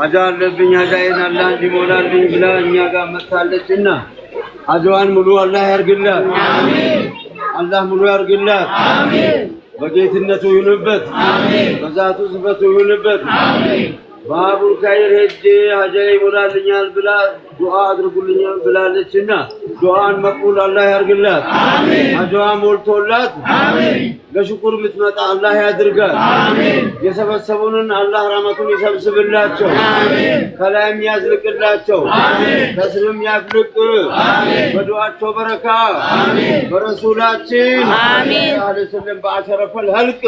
ሀጃ አለብኝ፣ ሀጃዬን አላህ እንዲሞላልኝ ብላ እኛ ጋር መጥታለችና ሀጃዋን ሙሉ አላህ ያርግላት። አላህ ሙሉ ያርግላት። በጌትነቱ ይሁንበት፣ በዛቱ ስፈቱ ይሁንበት። ባቡል ኸይር ሄጄ ሀጃዬ ይሞላልኛል ብላ ዱዓ አድርጉልኛል ብላለችና ዱዓን መቅቡል አላህ ያርግላት። ሀጃዋ ሞልቶላት ለሽኩር የምትመጣ አላህ ያድርጋት። የሰበሰቡንን አላህ ረህመቱን ይሰብስብላቸው፣ ከላይም ያዝልቅላቸው፣ ከስርም ያፍልቅ። በዱዓቸው በረካ በረሱላችን ሰለም በአሸረፈል ኸልቅ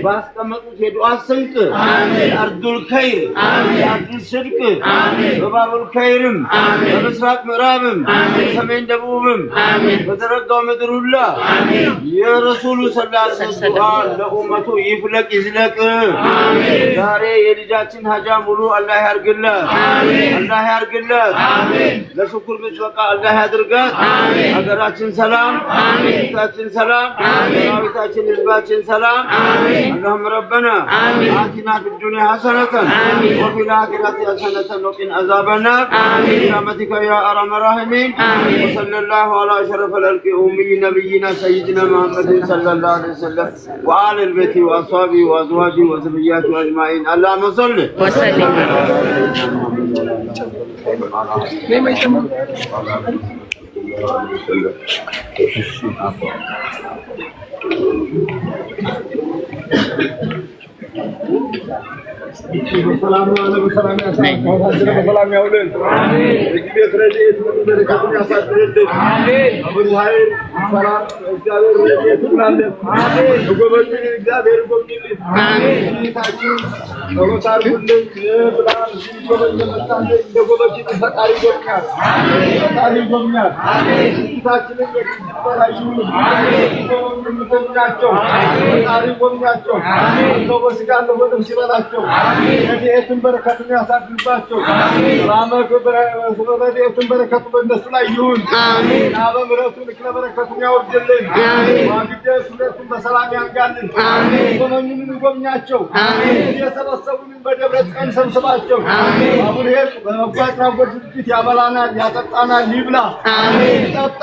ባስቀመጡት የዱዓ ስንቅ የአርዱል ኸይር፣ የአርዱል ስድቅ፣ በባቡል ኸይርም፣ በምስራቅ ምዕራብም፣ በሰሜን ደቡብም፣ በተረጋው ምድር ሁላ የረሱሉ ሰለላሁ ዐለይሂ ወሰለም ዱዓ ለኡመቱ ይፍለቅ ይዝለቅ። ዛሬ የልጃችን ሀጃ ሙሉ አላህ ያርግላት፣ አላህ ያርግላት። ለሽኩር ምትበቃ አላህ ያድርጋት። ሀገራችን ሰላም፣ ቤታችን ሰላም፣ ሰራዊታችን፣ ህዝባችን ሰላም። اللهم ربنا آتنا في الدنيا حسنة وفي الآخرة حسنة وقنا عذاب النار برحمتك يا أرحم الراحمين. وصلى الله على أشرف الخلق أمي نبينا سيدنا محمد صلى الله عليه وسلم وآل البيت وأصحابه وأزواجه وذرياته أجمعين. اللهم صل وسلم. በሰላም ዋለ፣ በሰላም ያሳድረን፣ በሰላም ያውለን። የዚህ ቤት ረድኤት በረከቱን ያሳድርልን። አቡል ኃይል ሰላም እግዚአብሔር ረድኤት እንላለን። ጎበኙን፣ እግዚአብሔር ጎብኝልን። ጌታችን ጸሎት አድርጉልን ብላ እዚህ ጎበኝ መጣለን። እንደ ጎበኝን ፈጣሪ ይጎብኛል፣ ፈጣሪ ይጎብኛል። ጌታችንን የግድ በላይ ይሁን። ጎብኛቸው፣ ፈጣሪ ጎብኛቸው። ሰው በስጋ አለው በነፍስ ይበላቸው። ረድኤቱን በረከቱን ያሳድርባቸው። ረድኤቱን በረከቱ በእነሱ ላይ ይሁን። አበ ምሕረቱ ልክለ በረከቱን ያወርድልን። ዋግደ ሁለቱን በሰላም ያርጋልን። ጎበኙንን ጎብኛቸው። የሰበሰቡንን በደብረ ቀን ሰብስባቸው። አቡልሄር በበጎ አድራጎት ድርጅት ያበላናል፣ ያጠጣናል። ይብላ ይጠጣ።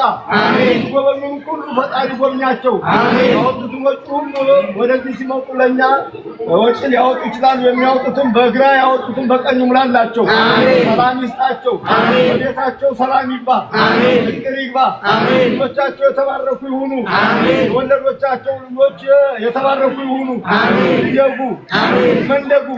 ጎበኙን ሁሉ ፈጣሪ ጎብኛቸው። ያወጡትን ወጪ ሁሉ ወደዚህ ሲመጡ ለእኛ ወጪ ሊያወጡ ይችላሉ። የሚያወጡትን በግራ ያወጡትን በቀኝ ሙላላቸው። ሰላም ይስጣቸው። በቤታቸው ሰላም ይግባ፣ ፍቅር ይግባ። ልጆቻቸው የተባረኩ ይሁኑ። የወለዶቻቸው ልጆች የተባረኩ ይሁኑ። ይደጉ፣ ይመንደጉ።